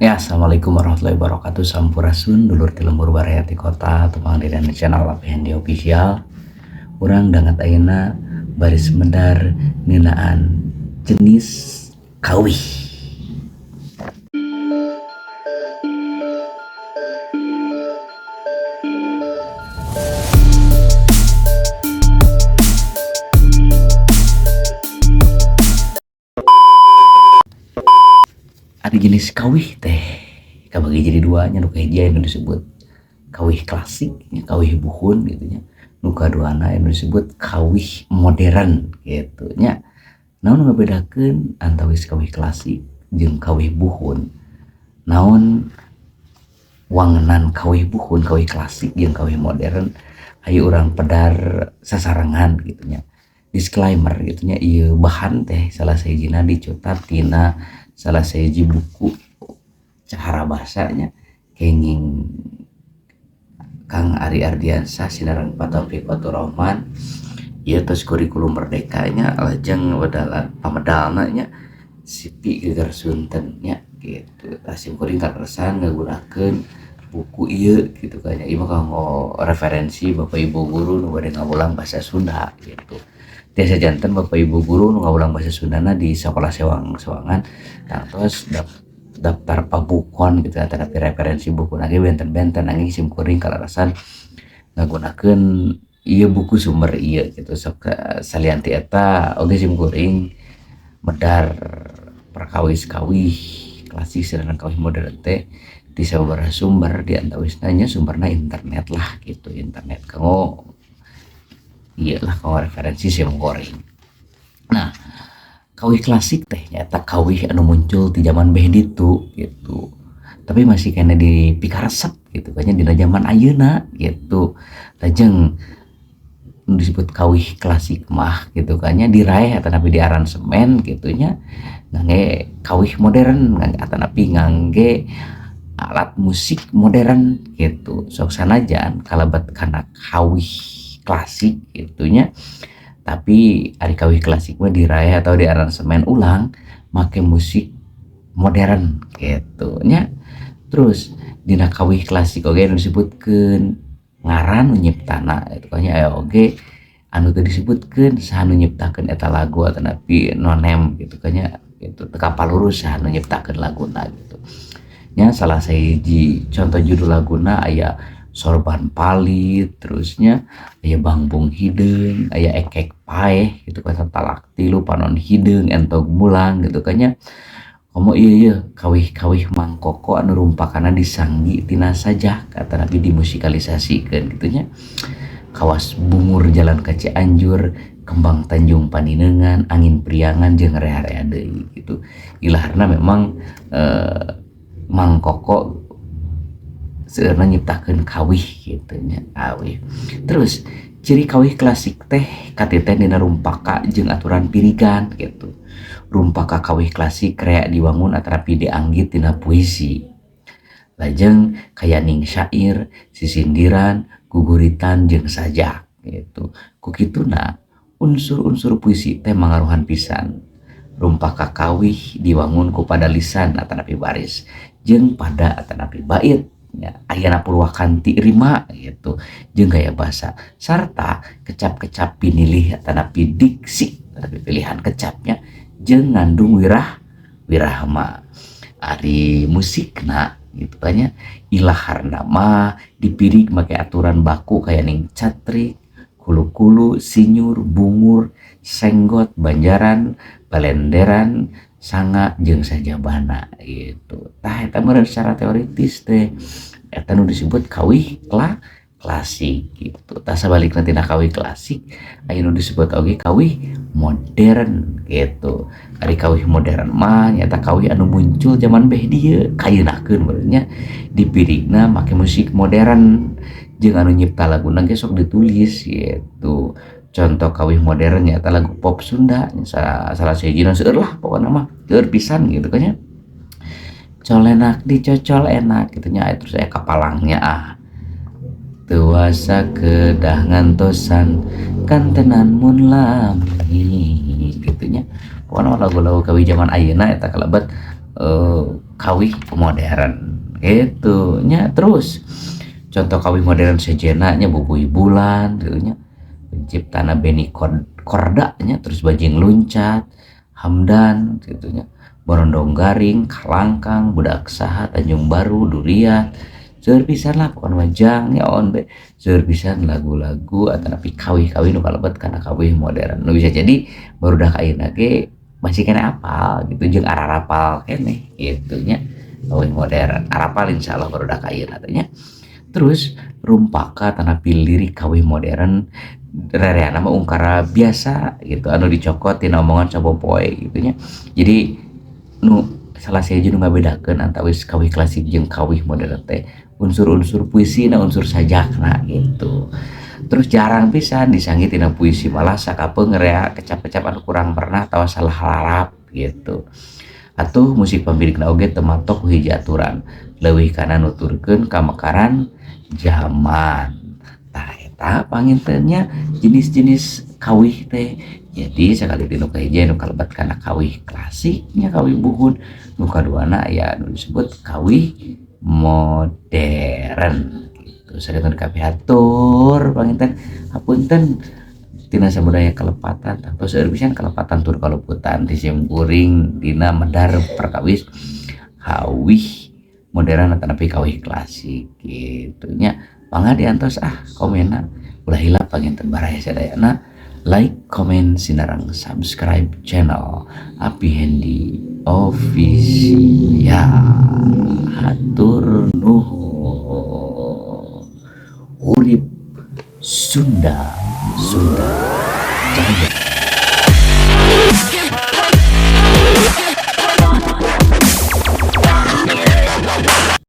Ya, assalamualaikum warahmatullahi wabarakatuh. Sampurasun dulur ti lembur baraya ti kota tepang di channel Hendy Official. Urang dangat ayeuna baris medar ngeunaan jenis kawih. Ari jenis kawih teh kabagi jadi dua nya. Nu kahiji anu disebut kawih klasik nya, kawih buhun gitu nya. Nu kaduana anu disebut kawih modern gitu nya. Naon nu ngabedakeun antawis kawih klasik jeung kawih buhun? Naon wangenan kawih buhun, kawih klasik jeung kawih modern? Ayo urang pedar sasarengan gitu nya. Disclaimer gitu nya, ieu bahan teh salah sahijina dicutat tina salah sahiji buku Cahara Bahasanya kenging Kang Ari Ardiansyah sinareng Pak Taufik Faturrahman. Ieu tos kurikulum merdeka nya, lajeng wedalan pamedalna nya Sipi Geger Sunten nya gitu. Tah, sim kuring kaleresan ngagunakeun buku ieu gitu kan nya. Ieu mah kanggo referensi Bapak Ibu guru nu bade ngawulang bahasa Sunda gitu. Tiasa janten Bapak Ibu guru nu ngawulang bahasa Sundana di sekolah sewang-sewangan tangtos daftar pabukon gitu, tapi referensi buku lagi benten-benten, nanging sim kuring kaleresan ngagunakeun ieu buku sumber ieu gitu. Sok salian ti eta oge sim kuring medar perkawis kawih klasik sareng kawih modern teh di sababaraha sumber, di antawisna nya sumberna internet lah gitu, internet kanggo ieu lah, kanggo referensi sim kuring. Nah, kawih klasik teh nyaeta kawih anu muncul di zaman beh ditu gitu, tapi masih kena dipikaresep gitu kan dina zaman ayeuna gitu. Lajeng disebut kawih klasik mah gitu kan nya diraeh atanapi diaransemen gitu nya ngangge kawih modern, ngangge atanapi ngangge alat musik modern gitu. Sok sanajan kalebet kana kawih klasik gitu nya, tapi ari kawih klasik mah diraeh atau diaransemen ulang make musik modern gitu nya. Terus dina kawih klasik oge anu disebutkeun ngaran nu nyiptana gitu kan nya, aya oge anu teu disebutkeun saha nu nyiptakeun eta lagu atanapi nonem gitu kan nya gitu, teu kapalurus saha nu nyiptakeun laguna gitu nya. Salah sahiji contoh judul laguna aya Sorban Palit, terusnya aya Bangbung Hideung, aya Ekek Paeh gitu kan, Talak Tilu, Panon Hideung, Entog Mulang gitu kan nya. Komo ieu ieu kawih-kawih Mangkoko anu rumpakana disanggi tina sajak atanapi dimusikalisasikeun gitu nya. Kawas Bungur Jalan ka Cianjur, Kembang Tanjung Paninengan, Angin Priangan jeung rea-rea deui gitu. Ilaharna memang Mangkoko seueurna nyiptakeun kawih gitu nya, kawih. Terus ciri kawih klasik teh katiten dina rumpaka jeung aturan pirigan gitu. Rumpaka kawih klasik rea diwangun atanapi dianggit tina puisi. Lajeng kayaning syair, sisindiran, guguritan jeung sajak gitu. Ku kituna unsur-unsur puisi teh mangaruhan pisan. Rumpaka kawih diwangun ku pada lisan atanapi baris jeung pada atanapi bait nya, ayana purwakanti rima gitu jeung gaya basa sarta kecap-kecap pinilih atanapi diksi atanapi pilihan kecapnya jeung ngandung wirahma. Ari musikna gitu kan nya, ilaharna mah dipirig make aturan baku kayaning catrik, kulu-kulu, sinyur, bungur, senggot, banjaran, balenderan, sanga jeung sajabana gitu. Tah, eta meureun secara teoritis teh eta nu disebut kawih klasik gitu. Tah, sabalikna tina kawih klasik aya nu disebut oge kawih modern gitu. Ari kawih modern mah nyaeta kawih anu muncul zaman beh dieu kayeunakeun meureun nya, dipirigna make musik modern jeung anu nyipta laguna ge sok ditulis gitu. Contoh kawih modern nyaeta lagu pop Sunda, salah sahijina seueur lah pokona mah, seueur pisan gitu kan nya. Colenak dicocol enak gitu nya. Terus aya kapalangnya, ah tuasa kedah ngantosan kantenan mun lami gitu nya. Pokona lagu-lagu kawih zaman ayeuna eta kalebet kawih modern gitu nya. Terus contoh kawih modern sejenna nya Bubuy Bulan gitu nya, penciptana Benny Korda nya. Terus Bajing Luncat Hamdan gitu nya, Borondong Garing, Kalangkang, Budak Saha, Tanjung Baru, Duriat. Seueur pisan lah pokona mah jang ya on be, seueur pisan lagu-lagu atanapi kawih-kawih nu kalebet kana kawih modern nu bisa jadi barudak ayeuna ge masih keneh apal gitu, jeung ararapal keneh gitu nya. Kawih modern arapal insyaallah barudak ayeuna teh nya. Terus rumpaka atanapi lirik kawih modern rereana mah ungkara biasa gitu, anu dicokot tina omongan sapopoe gitu nya. Jadi nu salah sahiji nu ngabedakeun antawis kawih klasik jeung kawih modern teh unsur-unsur puisina, unsur sajakna gitu. Terus jarang pisan disanggih tina puisi, malah sakapeung rea kecap-kecap anu kurang pernah atawa salah larap gitu. Atuh musik pambirikna oge teu matok ku hiji aturan, leuwih kana nuturkeun kamekaran zaman. Tah, eta panginten nya jenis-jenis kawih teh. Jadi sakali nu kahiji anu kalebet kana kawih klasik nya, kawih buhun. Nu kaduana aya anu disebut kawih modern gitu. Sakitu nu kapihatur panginten, hapunten tina sabudaya kelepatan, tangtos seueur pisan kelepatan tur kaluputan ti sim kuring dina medar perkawis kawih modern atanapi kawih klasik gitu nya. Mangga diantos ah komenna, ulah hilap panginten baraya sadayana like, comment, sinareng subscribe channel Api Hendy Official. Hatur nuhun. Urip Sunda, Sunda.